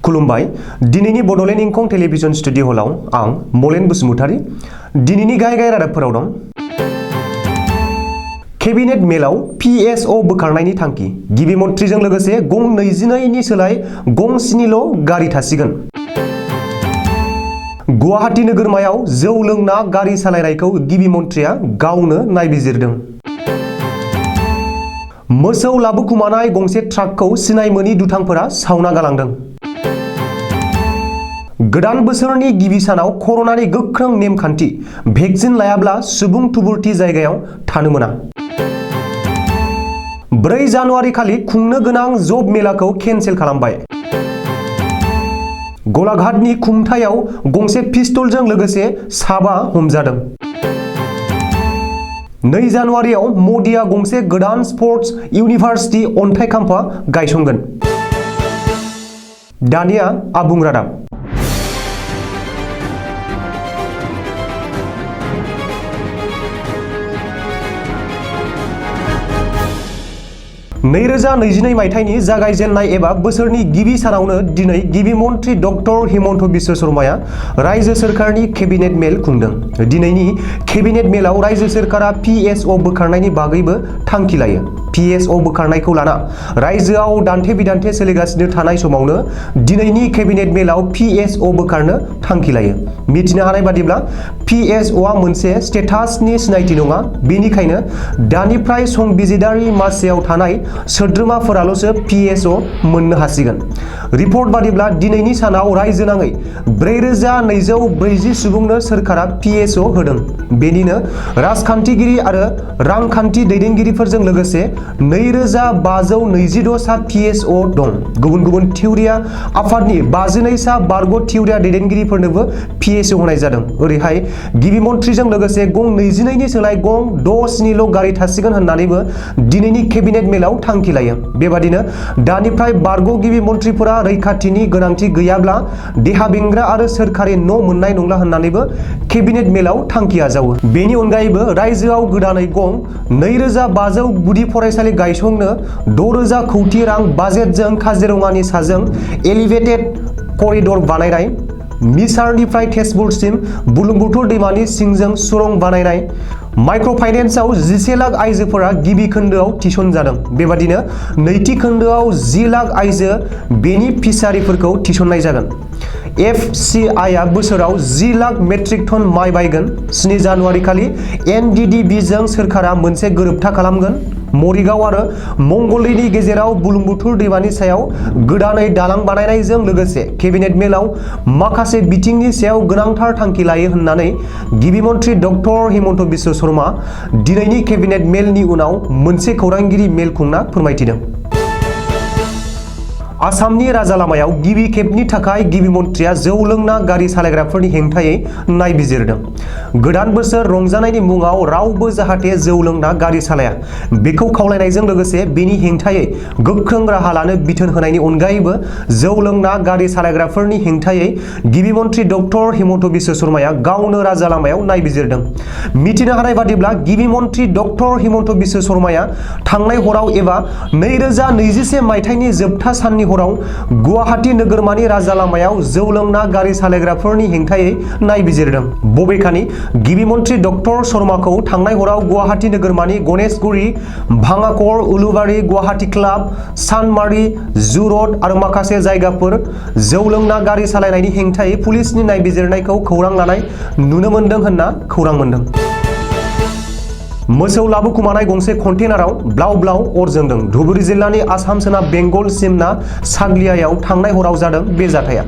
खुलुमबाय। दिनैनि Bodoland इंखं television studio हलाव आं मलेन बसुमतारी। दिनैनि गाहाय रादाबफोराव दं। केबिनेट मेलाव PSO बोखारनायनि थांखि। गिबि मन्थ्रिजों लोगोसे गं 22 नि सोलाय गं 7ल' गारि थासिगोन। गुवाहाटी नोगोरमायाव जौ लोंना गारि सालायनायखौ गिबि मन्थ्रिया गावनो नायबिजिरदों। मोसौ लाबोखुमानाय गंसे ट्राकखौ सिनाय मोनि दुथांफोरा सावना गालांदों। गोदान बोसोरनि गिबि सानाव कर'नानि गोख्रों नेमखान्थि, भेक्सिन लायाब्ला सुबुं थुबुरथि जायगायाव थानो मोना। 4 जानुवारि खालि खुंनो गोनां जब मेलाखौ केन्सेल खालामबाय। गलाघाटनि खुंथायाव गंसे पिस्तलजों लोगोसे 7 हमजादों। 2 जानुवारियाव मदिया गंसे गोदान स्पर्ट्स इउनिभार्सिटि अन्थाइ खाम्फा गायसनगोन। दानिया आबुं रादाब। 2022 मायथाइनि जागायजेननाय एबा बोसोरनि गिबि सानावनो दिनै गिबि मन्थ्रि डक्टर हिमन्त बिश्व शर्माया रायजो सोरखारनि केबिनेट मेल खुंदों। दिनैनि केबिनेट मेलाव रायजो सोरखारा PSO बोखारनायनि बागैबो थांखि लायो। PSO बोखारनायखौ लाना रायजोआव दान्थे बिदान्थे सोलिगासिनो थानाय समावनो दिनैनि केबिनेट मेलाव PSO बोखारनो थांखि लायो। मिथिनो हानाय बादिब्ला PSOआ मोनसे स्टेटासनि सिनायथि नङा, बेनिखायनो दानिफ्राय संबिजिदारि मासियाव थानाय सोद्रोमाफोराल'सो PSO मोननो हासिगोन। रिपर्ट बादिब्ला दिनैनि सानाव रायजोनाङै 4240 सुबुंनो सोरखारा PSO होदों। बेनिनो राजखान्थिगिरि आरो रांखान्थि दैदेनगिरिफोरजों लोगोसे 2526 सा PSO दं। गुबुन गुबुन थिउरिया आफादनि 52 सा बारग' थिउरिया दैदेनगिरिफोरनोबो PSO होनाय जादों। ओरैहाय गिबि मन्थ्रिजों लोगोसे गं 22 नि सोलाय गं 6-7ल' गारि थासिगोन होननानैबो दिनैनि केबिनेट मेलाव थांखि लायो। बेबादिनो दानिफ्राय बारग' गिबि मन्थ्रिफोरा रैखाथिनि गोनांथि गैयाब्ला देहा बेंग्रा आरो सोरखारि न' मोननाय नंला होननानैबो केबिनेट मेलाव थांखि आजावो। बेनि अनगायैबो रायजोआव गोदानै गं 2500 गुदि फरायसालि गायसंनो 6000 कौटि रां बाजेटजों काजिरङानि साजों एलिभेटेड करिडर बानायनाय, मिसारनिफ्राय तेजपुरसिम बुरलुंबुथुर दैमानि सिंजों सुरंग बानायनाय, माइक्र' फाइनेन्सआव 11 लाख आइजोफोरा गिबि खोन्दोआव थिसनजादों। बेबादिनो नैथि खोन्दोआव 10 लाख आइजो बेनिफिसारिफोरखौ थिसननाय जागोन। FCIआ बोसोराव 10 लाख मेट्रिक टन माइ बायगोन। 7 जानुवारि खालि NDDBजों सोरखारा मोनसे गोरोबथा खालामगोन। मरिगाव आरो मंगलदैनि गेजेराव बुरलुंबुथुर दैमानि सायाव गोदानै दालां बानायनायजों लोगोसे केबिनेट मेलाव माखासे बिथिंनि सायाव गोनांथार थांखि लायो होननानै गिबि मन्थ्रि डक्टर हिमन्त बिश्व शर्मा दिनैनि केबिनेट मेलनि उनाव मोनसे खौरांगिरि मेल खुंना फोरमायथिदों। आसामनि राजालामायाव गिबि खेबनि थाखाय गिबि मन्थ्रिया जौ लोंना गारि सालायग्राफोरनि हेंथायै नायबिजिरदों। गोदान बोसोर रंजानायनि मुङाव रावबो जाहाथे जौ लोंना गारि सालाया, बेखौ खावलायनायजों लोगोसे बेनि हेंथायै गोख्रों राहा लानो बिथोन होनायनि अनगायैबो जौ लोंना गारि सालायग्राफोरनि हेंथायै गिबि मन्थ्रि डक्टर हिमन्त बिश्व शर्माया गावनो राजालामायाव नायबिजिरदों। मिथिनो हानाय बादिब्ला गिबि मन्थ्रि डक्टर हिमन्त बिश्व शर्माया थांनाय हराव एबा 2021 मायथाइनि जोबथा साननि हराव गुवाहाटी नोगोरमानि राजालामायाव जौ लोंना गारि सालायग्राफोरनि हेंथायै नायबिजिरदों। बबेखानि गिबि मन्थ्रि डक्टर शर्माखौ थांनाय हराव गुवाहाटी नोगोरमानि गणेशगुरि, भांगाकर, उलुबारि, गुवाहाटी क्लाब, सानमारि, जु रड आरो माखासे जायगाफोर जौ लोंना गारि सालायनायनि हेंथायै पुलिसनि नायबिजिरनायखौ खौरां लानाय नुनो मोनदों होनना खौरां मोनदों। मोसौ लाबोखुमानाय गंसे कन्टेनाराव ब्लाव ब्लाव अर जोंदों। धुबुरी जिल्लानि आसाम सोनाब बेंगल सिमना साग्लियायाव थांनाय हराव जादों बे जाथाया।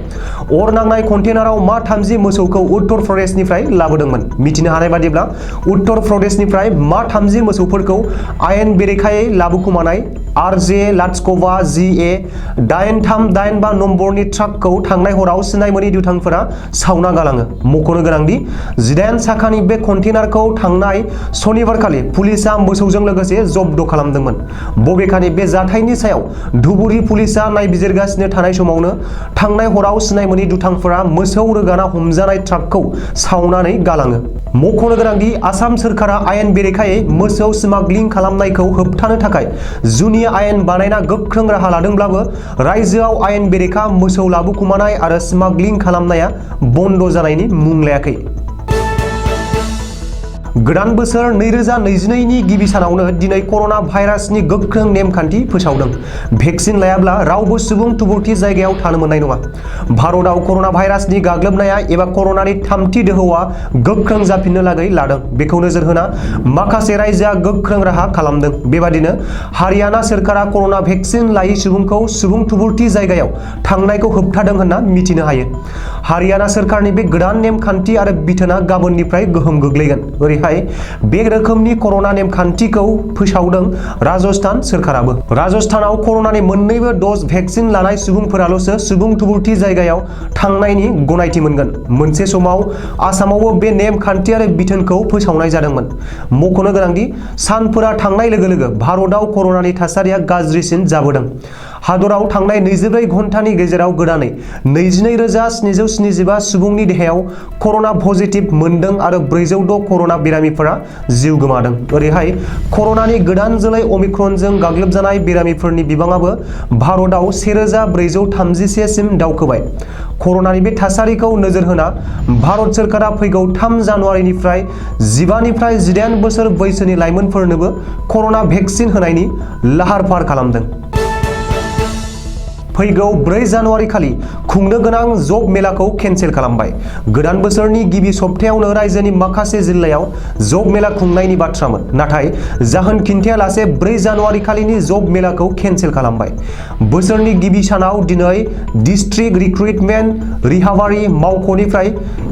अर नांनाय कन्टेनाराव मा 30 मोसौखौ उत्तर प्रदेशनिफ्राय लाबोदोंमोन। मिथिनो हानाय बादिब्ला उत्तर प्रदेशनिफ्राय मा 30 मोसौफोरखौ आयेन बेरेखायै लाबोखुमानाय RJ-GA 8385 नम्बरनि ट्राकखौ थांनाय हराव सिनाय मोनि दुथांफोरा सावना गालाङो। मख'नो गोनांदि 18 साखानि बे कन्टेनारखौ थांनाय सनिबारखालि पुलिसआ मोसौजों लोगोसे जब्द खालामदोंमोन। बबेखानि बे जाथायनि सायाव धुबुरी पुलिसआ नायबिजिरगासिनो थानाय समावनो थांनाय हराव सिनाय मोनि दुथांफोरा मोसौ रोगाना हमजानाय ट्राकखौ सावनानै गालाङो। मख'नो गोनांदि आसाम सोरखारा आयेन बेरेखायै मोसौ स्मागलिं खालामनायखौ होबथानो थाखाय जुनिया आयेन बानायना गोख्रों राहा लादोंब्लाबो रायजोआव आयेन बेरेखा मोसौ लाबोखुमानाय आरो स्मागलिं खालामनाया बन्द जानायनि मुं लायाखै। गोदान बोसोर 2022 नि गिबि सानावनो दिनै कर'ना भाइरासनि गोख्रों नेमखान्थि फोसावदों। भेक्सिन लायाब्ला रावबो सुबुं थुबुरथि जायगायाव थानो मोननाय नङा। भारतआव कर'ना भाइरासनि गाग्लोबनाया एबा कर'नानि थामथि दोहौआ गोख्रों जाफिननो लागै लादों। बेखौ नोजोर होना माखासे रायजोआ गोख्रों राहा खालामदों। बेबादिनो हारियाना सोरखारा कर'ना भेक्सिन लायै सुबुंखौ सुबुं थुबुरथि जायगायाव थांनायखौ होबथादों होनना मिथिनो हायो। हारियाना सोरखारनि बे गोदान नेमखान्थि आरो बिथोना गाबोननिफ्राय गोहोम गोग्लैगोन। ओरैहाय बे रोखोमनि कर'ना नेमखान्थिखौ फोसावदों राजस्थान सोरखाराबो। राजस्थानाव कर'नानि मोन्नैबो डज भेक्सिन लानाय सुबुंफोराल'सो सुबुं थुबुरथि जायगायाव थांनायनि गनायथि मोनगोन। मोनसे समाव आसामावबो बे नेमखान्थि आरो बिथोनखौ फोसावनाय जादोंमोन। मख'नो गोनांदि सानफोरा थांनाय लोगो लोगो भारतआव कर'नानि थासारिया गाज्रिसिन जाबोदों। हादराव थांनाय 24 घन्टानि गेजेराव गोदानै 22,775 सुबुंनि देहायाव कर'ना पजिटिभ मोनदों आरो 406 कर'ना बेरामिफोरा जिउ गोमादों। ओरैहाय कर'नानि गोदान जोलै अमिक्रनजों गाग्लोबजानाय बेरामिफोरनि बिबाङाबो भारतआव 1431 सिम दावखोबाय। कर'नानि बे थासारिखौ नोजोर होना भारत सोरखारा फैगौ 3 जानुवारिनिफ्राय 15 निफ्राय 18 बोसोर बैसोनि लाइमोनफोरनोबो कर'ना भेक्सिन होनायनि लाहार फाहार खालामदों। फैगौ 4 जानुवारि खालि खुंनो गोनां जब मेलाखौ केन्सेल खालामबाय। गोदान बोसोरनि गिबि सप्तायावनो रायजोनि माखासे जिल्लायाव जब मेला खुंनायनि बाथ्रामोन। नाथाय जाहोन खिन्थायालासे 4 जानुवारि खालिनि जब मेलाखौ केन्सेल खालामबाय। बोसोरनि गिबि सानाव दिनै डिस्ट्रिक्ट रिक्रुटमेन्ट रिहाबारि मावख'निफ्राय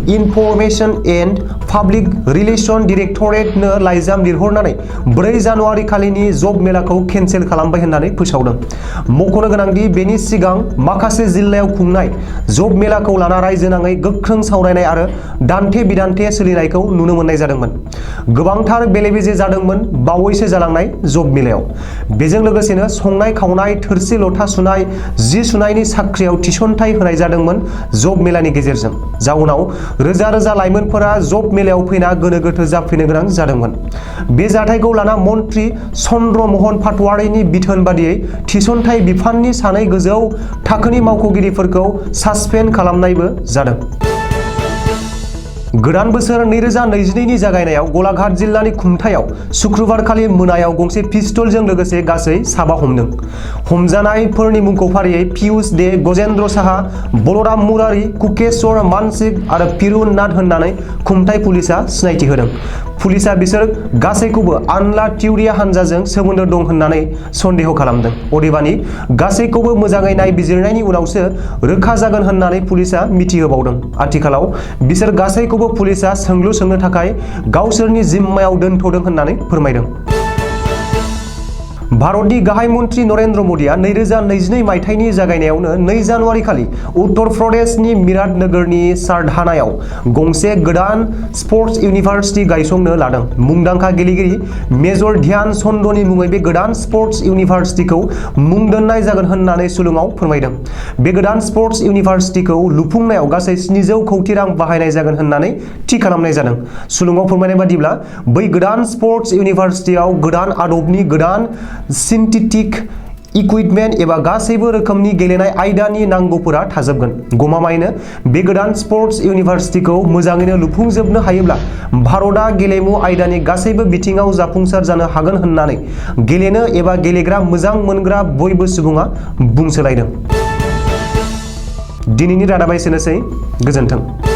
इनफरमेशन एन्ड पाब्लिक रिलेशन डिरेक्टरेटनो लाइजाम लिरहरनानै 4 जानुवारि खालिनि जब मेलाखौ केन्सेल खालामबाय होननानै फोसावदों। मख'नो गोनांदि बेनि सिगां माखासे जिल्लायाव खुंनाय जब मेलाखौ लाना रायजो नाङै गोख्रों सावरायनाय आरो दान्थे बिदान्थे सोलिनायखौ नुनो मोननाय जादोंमोन। गोबांथार बेले बेजे जादोंमोन बावैसो जालांनाय जब मेलायाव। बेजों लोगोसेनो संनाय खावनाय, थोरसि लथा सुनाय, जि सुनायनि साख्रियाव थिसनथाइ होनाय जादोंमोन जब मेलानि गेजेरजों। जाउनाव रोजा रोजा लाइमोनफोरा जब मेलायाव फैना गोनो गोथो जाफैनो गोनां जादोंमोन। बे जाथायखौ लाना मन्त्रि चन्द्र महन पाटवारिनि बिथोन बादियै थिसनथाइ बिफाननि सानै गोजौ थाखोनि मावख'गिरिफोरखौ सासपेन्ड खालामनायबो जादों। गोदान बोसोर 2022 नि जागायनायाव गलाघाट जिल्लानि खुमथायाव शुक्रबारखालि मोनायाव गंसे पिस्तलजों लोगोसे गासै 7 हमदों। हमजानायफोरनि मुंखौ फारियै पियुष दे, गजेन्द्र साहा, बलराम मुरारी, कुकेश्वर मानसिक आरो पिरुन नाथ होननानै खुमथाय पुलिसआ सिनायथि होदों। पुलिसआ बिसोर गासैखौबो आनला टिउरिया हानजाजों सोमोन्दो दं होननानै सन्देह खालामदों। अदेबानि गासैखौबो मोजाङै नायबिजिरनायनि उनावसो रोखा जागोन होननानै पुलिसआ मिथिहोबावदों। आथिखालाव बिसोर गासैखौबो पुलिसआ सोंलु सोंनो थाखाय गावसोरनि जिम्मायाव दोनथ'दों होननानै फोरमायदों। भारतनि गाहाय मन्त्रि नरेन्द्र मदिआ 2022 मायथाइनि जागायनायावनो 2 जानुवारि खालि उत्तर प्रदेशनि मिराट नोगोरनि सारधानायाव गंसे गोदान स्पर्ट्स इउनिभार्सिटि गायसंनो लादों। मुंदांखा गेलेगिरि मेजर ध्यान चन्दनि मुङै बे गोदान स्पर्ट्स इउनिभार्सिटिखौ मुं दोन्नाय जागोन होननानै सुलुङाव फोरमायदों। बे गोदान स्पर्ट्स इउनिभार्सिटिखौ लुफुंनायाव गासै 700 कौटि रां बाहायनाय जागोन होननानै थि खालामनाय जादों। सुलुङाव फोरमायनाय बादिब्ला बै गोदान स्पर्ट्स इउनिभार्सिटियाव गोदान आदबनि गोदान सिन्थेटिक इकुइपमेन्ट एबा गासैबो रोखोमनि गेलेनाय आयदानि नांगौफोरा थाजोबगोन। गमामायैनो बे गोदान स्पर्ट्स इउनिभार्सिटिखौ मोजाङैनो लुफुंजोबनो हायोब्ला भारतआ गेलेमु आयदानि गासैबो बिथिङाव जाफुंसार जानो हागोन होननानै गेलेनो एबा गेलेग्रा मोजां मोनग्रा बयबो सुबुङा बुंसोलायदों। दिनैनि रादाबा एसेनोसै। गोजोन्थों।